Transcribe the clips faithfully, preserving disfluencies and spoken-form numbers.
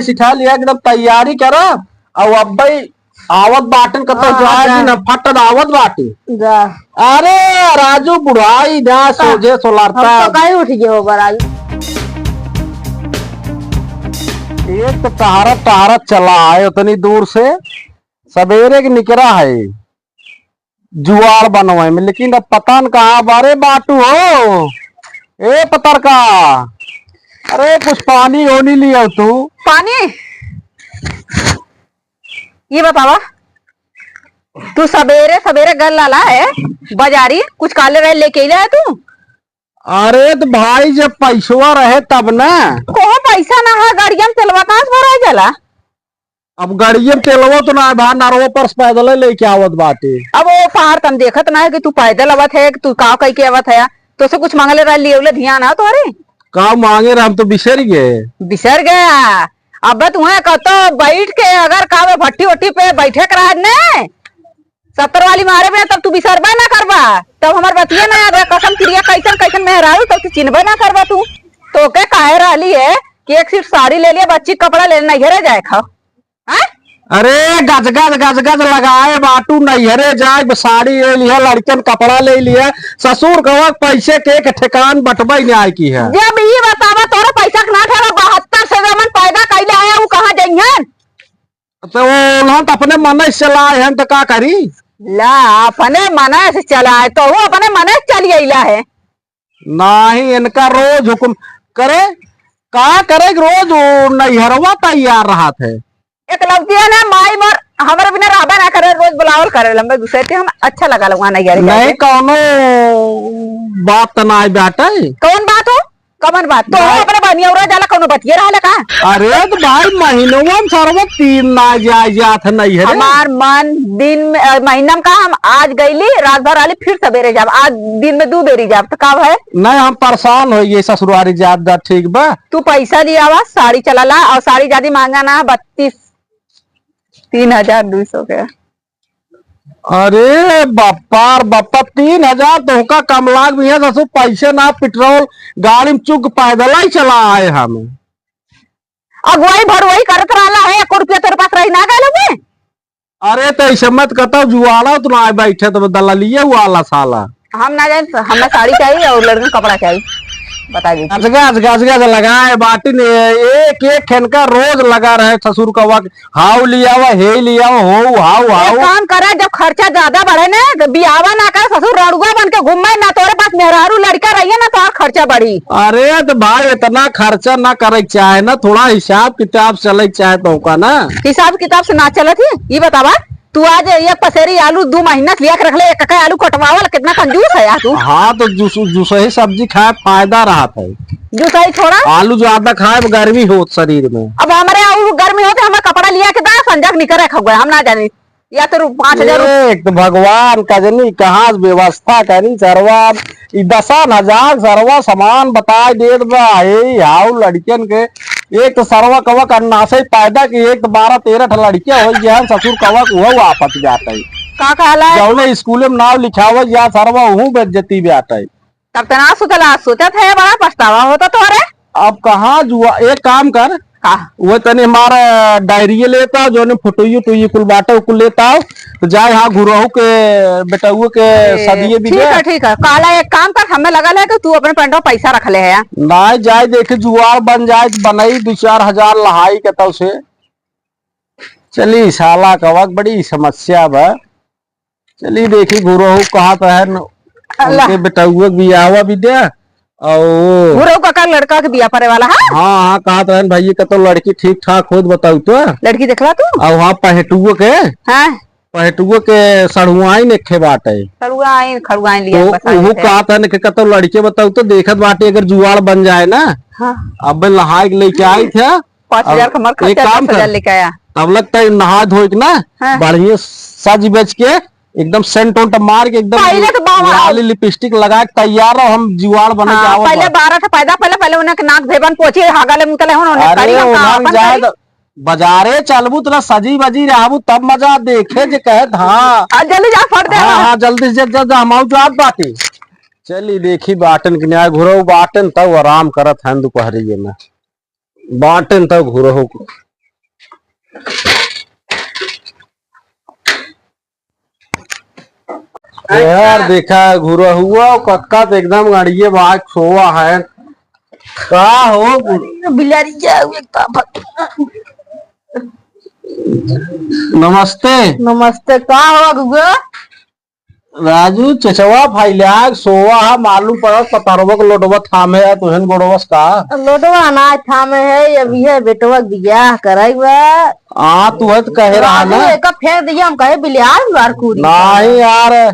सिखा लिया, एकदम तैयारी करा। और अब भाई आवत बाटन कतो हाँ, जाए जा। दिन फट आवत बाटे। जा। अरे राजू बुढ़ाई ना हाँ। सोझे सोलारता। हम तो कहीं उठ गए हो राजू। एक तो टहरत टहरत चला आए उतनी दूर से, सवेरे के निकरा है जुआड़ बनवाए में, लेकिन अब पता न कहाँ बारे बाटू हो। ए पतरका, अरे कुछ पानी ओनी लियो तू। पानी? ये बतावा, तू सबेरे सबेरे गल लाला है बाजारी, कुछ काले रहे लेके अइला है तू? अरे तो भाई जब पैसवा रहे तब ना। कोहो पैसा ना है, गाड़िया में तेलवा कहाँ से भराई जाला? अब गाड़िया में तेलवा तो ना है, भाई नरवा पर से पैदल लेके आवत बाटे। अब वो पहाड़ तम देखत ना है कि तू पैदल आवत है, कि तू का कह के आवत है, तो से कुछ मांगले रह लिए ध्यान है तोहरे? का मांगे रहे, हम तो बिसर गए। बिसर गया? अब तू है कतो बैठ के अगर का भट्टी वट्टी पे बैठे के रह ने, सत्तर वाली मारे में तब तू बिसरबे ना करबा, तब हमार बतिया ना याद है। कसम क्रिया कैसन कैसन मेहरारू तब तू चिन्हबे ना करबा तू। तो के काहे रहली है कि एक सीट साड़ी ले लिया, बच्ची के कपड़ा ले नैहरे जाए खाओ। हाँ? अरे गज गज गज गज लगाए बाटू, नैहरे जाए साड़ी ले लिया, लड़कन कपड़ा ले लिया, ससुर कवा पैसे के, के ठेकान बटबई न्याय की है। जब ई बतावा तोरे पैसा के ना ठेवा, बहत्तर से जमन पैदा कैले आया, उ कहाँ जइहन? तो वो उन्हन तो अपने मन से चलाए हैं, तो का करी? ला, अपने मन से चलाए, तो वो अपने मन से चली अइला है। नाही, इनका रोज हुकुम करे, का करे, रोज वो नैहरवा तैयार रहत है। एकलौतिया ना माई मोर, हमरे बिना रहबा ना करे, रोज बुलावल करे, लंबे गुस्से थे, हम अच्छा लगा लगा नैहर नहीं, जाके। कौनो बात तो ना बाटे। कौन बात हो? कवन बात? तो भाई अपने बनियौरा जाला कौनो बतिये रहले का? अरे तो भाई महीनवा में सरवा तीन ना जाए जात है नैहरे। हमार मन दिन में, अ, महीना में का हम आज गईली, रात भर आली, फिर सवेरे जाब। आज दिन में दू बेरी जाब, तो का है? नहीं, हम परेशान हो गए ससुरारी जात जात, ठीक बा? तू पैसा लियावा, साड़ी चलाला, और साड़ी जादी महंगा ना, बत्तीस, तीन हजार दो सौ के। अरे बप्पा रे बप्पा, तीन हजार तोहका कम लाग भी है ससुर, पैसे ना, पेट्रोल गाड़ी में चुक पैदल ही चला आए हम। अगुवाई भरवाई करत रहला है, एको रुपया तोरे पास रही ना गए में। अरे तो ऐसे मत कतो, जुआड़ा तो ना आए बैठे तो दलालिए वाला साला। हम ना जाए, हमें साड़ी चाहिए और लड़के कपड़ा चाहिए, बता दीजिए। गज गज गज गज लगाए बाटी ने, एक एक खेन का रोज लगा रहे ससुर का वक्त। हाउ लियावा, हे लियावा, हो, हाउ, एक हाउ। काम करा, जब खर्चा ज्यादा बढ़े ना, तो बियावा ना कर, ससुर रड़ुआ बन के घूमे ना, तोरे पास मेहरारू लड़का रहिए ना, तो और खर्चा बढ़ी। अरे, तो भाई, इतना खर्चा ना करे के चाहे ना, थोड़ा हिसाब किताब चले के चाहे तो का ना। हिसाब किताब से ना चलत ही, ये बतावा, तू आज एक पसेरी आलू दो महीना से लिया के रख ले, एक का आलू कटवावल, कितना कंजूस है यार तू। हाँ, तो जूस, जूस ही सब्जी खाए फायदा रहत है। जूस ही छोड़ा। आलू ज्यादा खाए, गर्मी होत शरीर में। अब हमारे आऊ गर्मी होते, हमारे कपड़ा लिया के दा, संजग निकर रखा हुआ है, हम ना जानी। या तो रू-, पाँच हजार रुपया। एक तो भगवान का जनी कहाँ से व्यवस्था करी सरवा, ई दसन हजार सरवा सामान बताए देत बा, हे हाउ लड़कियन के। एक तो सरवा कवा करना से पैदा की, एक तो बारह तेरह ठा लड़कियां हो गया है, ससुर कवा को वो आफत जाता है। का कहला है? जौने स्कूल में नाम लिखावल जा सरवा, वहू बेइज्जती बाटे। तब त ना सोचला, सोचत है, बड़ा पछतावा होता तोहरे। अब कहाँ जुआ, एक काम कर, का? वो तनी हमारा डायरी लेता, जौने फोटोइयो टोइयो कुल बाटे, कुल लेता हो, तो जाए हाँ घुरहू के बेटउओ के ए, सदिये भी ठीक दे। है, ठीक है। काला एक काम कर, हमें लगल है कि तू अपने पेंटवा पैसा रख ले है। ना जाए देखे जुआड़ बन जाए, तो बनाई दो चार हजार लहाई के तब से। चली साला कवक बड़ी समस्या बा। चली देखी घुरहू कहत रहन, अल्लाह। उनके बेटउआ के बियाहवा भी दे, और घुरहू का, का लड़का के बियाह परे वाला है? हाँ, हाँ, कहत रहन भैया कतो लड़की ठीक ठाक होत बताऊ तो। लड़की देखला तू? और हाँ, पहेटुओ के, हाँ। पहेटुओ के सड़ुआइन एक ठे बाटे। सड़ुआइन, खड़ुआइन लिया तो बसाए उहू के। कहत रहन कि कतो लड़के बताऊ तो देखत बाटे अगर जुआड़ बन जाए ना। हाँ। अब लहाई के लेके आई थे, पाँच हजार अब का हमार एक खर्चा, काम दस हजार कर, लेके आया। तब लग तक नहा धोए के ना, हाँ। बढ़िया सज बज के, एकदम सेंट उंट मार के, एकदम पहले तो बाबा लाली लिपस्टिक लगा के तैयार रहो, हम जुआड़ बने के हाँ, आवत पहले बा। बारह से पैदा, पहले, पहले उन्हें के नाक भेबन पोछे, हागले मुतले होन, उन्हें अरे, करी हम उन्हें काम अपन जाए करी। तो बाजारे चलबू, तोरा सजी बजी रहबू, तब मजा देखे जे कहे, हाँ। आ, जल्दी जा, फट दे हाँ, रहा। हाँ, जल्दी से जब जा, हम आऊ जात बाटी। चली देखी बाटन के न्याय घुरहू बाटन, तब आराम करत हैं दोपहरिये में। बाटेन तब घुरहू यार, देखा, घुरहुआ कक्का तो एकदम गड़िए बाग सोवा है। का हो? बिलारी क्या हुए, का फक-, नमस्ते। नमस्ते, का हो अगुआ? राजू, चचवा फैलाग सोवा है, मालूम पड़त पतरवा के लोडवा थामे है, तुहन गोड़वस का? लोडवा ना थामे है, अब ये बेटवा के बियाह कराई बा। हाँ, तू है तो कहे रहा राजू, ना। एका फेंक दिया, हम कहे बिलार मार कूदी। नहीं यार,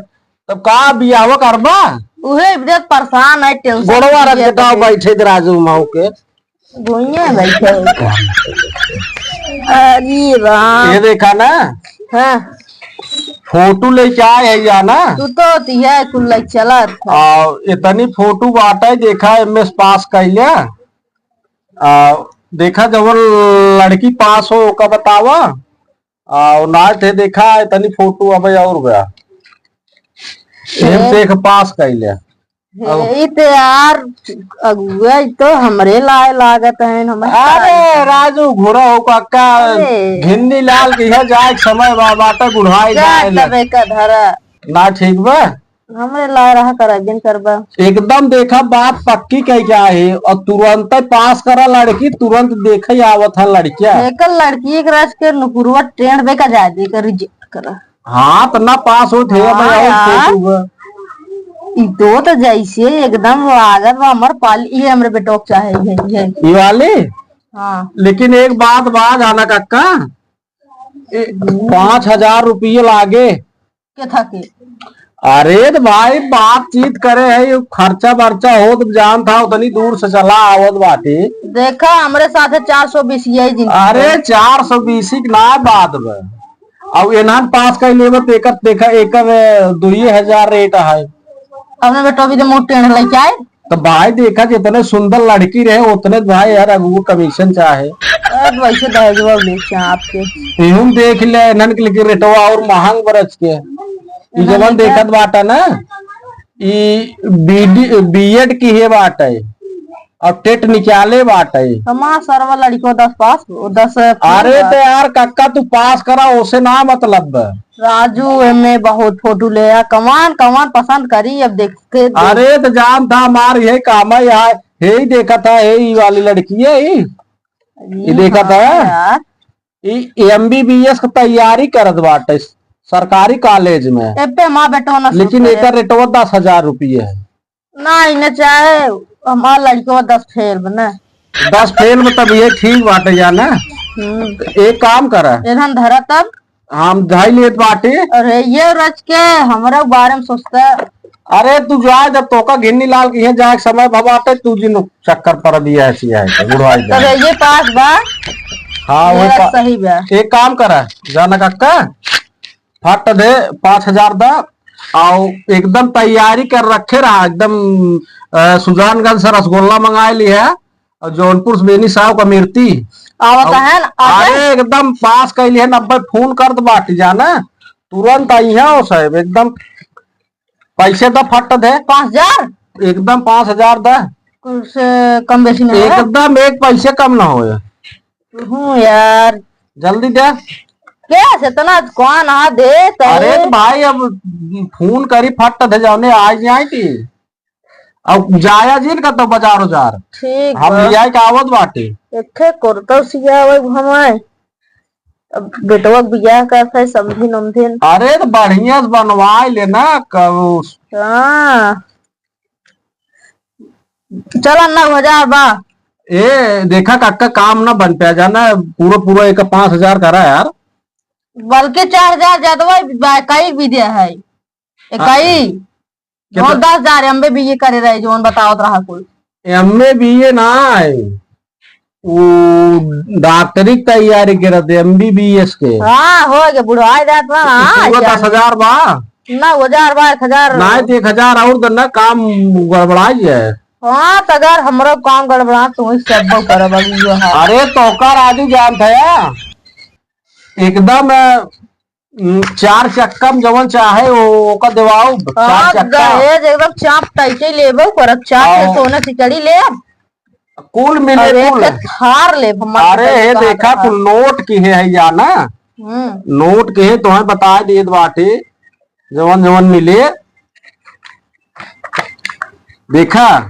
तब का बियाहवा करबा? उहे इधर परेशान है, tension गोड़वा रख दिया के का तबे। बैठे दे राजू माऊ के। भुइयां बैठे हो। अरे राम। ये देखा ना। हाँ। फोटो लेके आए है या ना? तू तो होती है, कुल लेके चला था। आ, इतनी फोटो बाटे, देखा एमएस पास कैले। आ, देखा जवन लड़की पास हो ओका बतावा। आ, ना थे देखा इतनी फोटो अबे और बा। एम हैं? देख पास कैले। अब हे, ई तो यार अगुआ, ई तो हमरे लाए लागत है, हम अरे राजू, घुरा हो काका, अरे। घिन्नी लाल के यहाँ जाए के समय बा, बाटे बुढ़ाई जा जाए ले। तबे का धरा। ना ठीक बा? हमरे लाए रहा कर, दिन करबा। एकदम देखा बात पक्की कह के आहे, और तुरंत पास करा लड़की, तुरंत देखे आवत है लड़किया। एकर लड़की एक राज के नुपुरवा टेढ़ बेका जाए दे, कर reject करा। हाँ, तो ना पास होत है, हाँ भाई, और यार। सोचू बा। ई तो, तो जैसे एकदम लागत बा हमर पाली, ये हमरे बेटो के चाहे, ये, ये। ई वाली? हाँ। लेकिन एक बात बा, जाना कक्का, ए, पाँच हजार रुपये लागे। के था के? अरे तो भाई, बातचीत करे है, ये खर्चा बर्चा हो, तुम जानता हो, उतनी दूर से चला आवत बाटे। देखा, हमरे साथे चार सौ बीस यही दिन। अरे, चार सौ बीस ही ना बात बा। अब एनहन पास कर लेबे तो एकर, देखा, एकर दुइये हजार रेट है। अपने बेटो भी तो मुंह टेढ़ लेके आए। तो भाई देखा, जितने सुंदर लड़की रहे, उतने भाई यार, अब वो कमीशन चाहे। अब वैसे दहेजवा बेचे आपके। इहुम देख ले, एनहन के लेके रेटवा और महंग बरच के। ई एनहन जवन लेके देखत बाटा ना, ई बीडी, बीएड की है बाटे। अब टेट निकाले बाटे। हमार सरवा लड़को दस पास, वो दस फेल अरे बा। तो यार कक्का तू पास करा, ओसे ना मतलब बा। राजू एमे बहुत फोटो ले आ, कमान कमान पसंद करी, अब देखते दे। अरे तो जान था हमार यही काम है यार, यही देखा था, यही वाली लड़की है, ई ई देखा था। यार। ई एमबीबीएस की तैयारी करत बाटे सरकारी कॉलेज में। एपे हमार बेटवा ना लेकिन सुनते। एकर रेटवा दस हजार रुपये है। ना, इन्हें चाहे हमार लड़कवा दस फेल बने। दस फेल में तब ये ठीक बाटे जाना। हम्म। तो एक काम करा। एधन धरा तब। हम धाई लेत बाटे। अरे ये रच के हमरा बारे में सोचता। अरे तू जा, जब तोका घिन्नी लाल के यहाँ जाए के समय भवा बाटे, तू जिन चक्कर पर दिया है सिया है, बुढ़ाई जाए। अरे ये पास बा। हाँ, ये वो रच पा-, सही बा। एक काम करा, जाना कक्का, फट दे पाँच हजार दा, आओ एकदम तैयारी कर रखे रहा, एकदम, अ, सुजानगंज से रसगुल्ला मंगाए ली है और जौनपुर से बेनी साहब का मिर्ती। आवत और है ना, आगे? अरे एकदम पास कैली है, नब्बे फोन कर दे बाटी जाना, तुरंत आई है वो साहब, एकदम पैसे दा फट दे। पाँच हजार? एकदम पाँच हजार दा। कुछ कम बेसी ना होए? एकदम एक पैसे कम ना होए। हूँ यार। जल्दी दे। कैसे इतना कौन आ दे तय? अरे तो भाई, अब फोन करी, फट दे जाओ ने, आज नहीं आई थी। अब जाया जिन का तो बाजार उजार। ठीक हम बा। लियाए के आवत बाटे। एके कुर्ता सियावे हमारे। अब बेटवा के बियाह करत है, समधिन उमधिन। अरे तो बढ़िया से बनवाए लेना, क-, हाँ। चला नौ हजार बा। ए, देखा काका, काम ना बन पाया जाना, पूरा पूरा एक पाँच हजार करा यार। बल्कि चार हजार ज्यादा बा, कई भी दे है। ए, हाँ। कई? कितना? जौन दस हजार एमबीबीए करे रहे, जौन बतावत रहा कुल। एमबीबीए ना है, वो डॉक्टरी की तैयारी करत है, एमबीबीएस के। हाँ, हो गया, बुढ़ाई जात बा, हाँ, पूरा जान। दस हजार बा। ना, हजार बा, एक हजार। ना, तो एक हजार और देना, काम गड़बड़ाई है। हाँ, तो अगर हमरो काम गड़बड़ा, तो वही सब करब, अब यो है। अरे, तो का राजू जानत है, एकदम, अ, हम्म, चार चक्का में जवन चाहे, ओ-, ओका देवाओ, चार हाँ, चक्का। दहेज एकदम चाप टाइटे लेबो करब, चाप के आओ। सोना सिकड़ी लेब। कुल मिले अब एक कुल। ठे थार लेब हम, अरे, हे देखा, कुल नोट किहे है या ना? हम्म। नोट किहे, तोहे बताइ देत बाटे, जवन जवन मिले। देखा,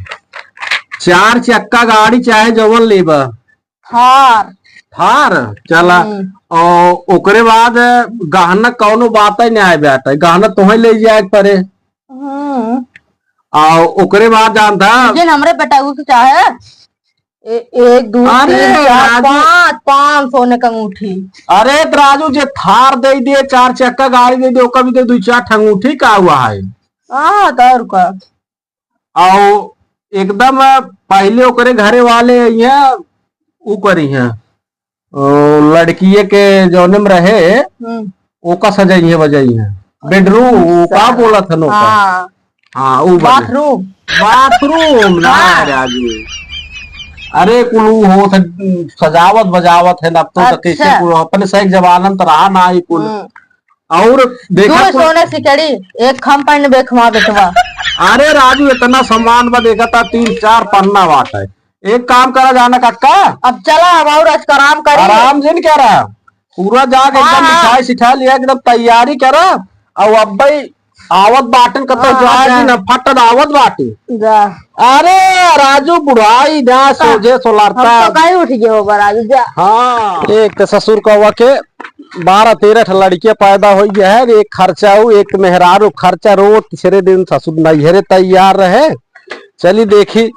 चार चक्का गाड़ी चाहे जवन लेबा। थार। थार, चला। हम्म। और ओकरे बाद गहना कौनो बात ही नहीं आए बाटे, गहना तोहे ले जाए के पड़े। हम्म। और ओकरे बाद जानता। जिन हमरे बेटा उ के चाहे, ए-, एक, दो, अरे तीन, चार, राजू। पाँच, पाँच सोने का अंगूठी। अरे त राजू, जे थार दे दे, चार चक्का गाड़ी दे दे, ओकर भी दे दो चार ठे अंगूठी, का हुआ है? हाँ, तो और का? और एकदम पहले ओकरे घरे वाले अइहें, उ करिहें, ओ, लड़किए के जौने में रहे, हम्म। ओका सजइहें, बजइहें। बेडरूम, उ का अच्छा। बोलत हन ओका? हाँ। हाँ, उ बने। बाथरूम। बाथरूम ना हाँ। राजू। अरे, कुल उ होत है, सजावत बजावत है ना, अब तो अच्छा। कैसे कुल अपने सही जमाना में तो रहा ना ही कुल। हम्म। और देखा दो कुल सोने सिकड़ी, एक खम पानी बेखवा बेटवा। अरे राजू, इतना सामान बा, देखा था तीन चार पन्ना बाटे। एक काम करा जाना काका। अब चला, हम और आज आराम करी। आराम जिन करा, पूरा जाके हाँ, एकदम हाँ। मिठाई सिठाई लिया, एकदम तैयारी करा। और अब भाई आवत बाटन कतो हाँ, जाए हाँ। दिन फटन आवत बाटे। जा। अरे राजू, बुढ़ाई ना हाँ। सोझे सोलरता। हम तो कहीं उठ गए होगा राजू, जा। हाँ। एक तो ससुर कौवा के बारह तेरह ठे लड़के पैदा होइ गए हैं, एक खर्चा हो, एक मेहरारू खर्चा, रो तीसरे दिन ससुर नैहरे तैयार रहे। चली देखी।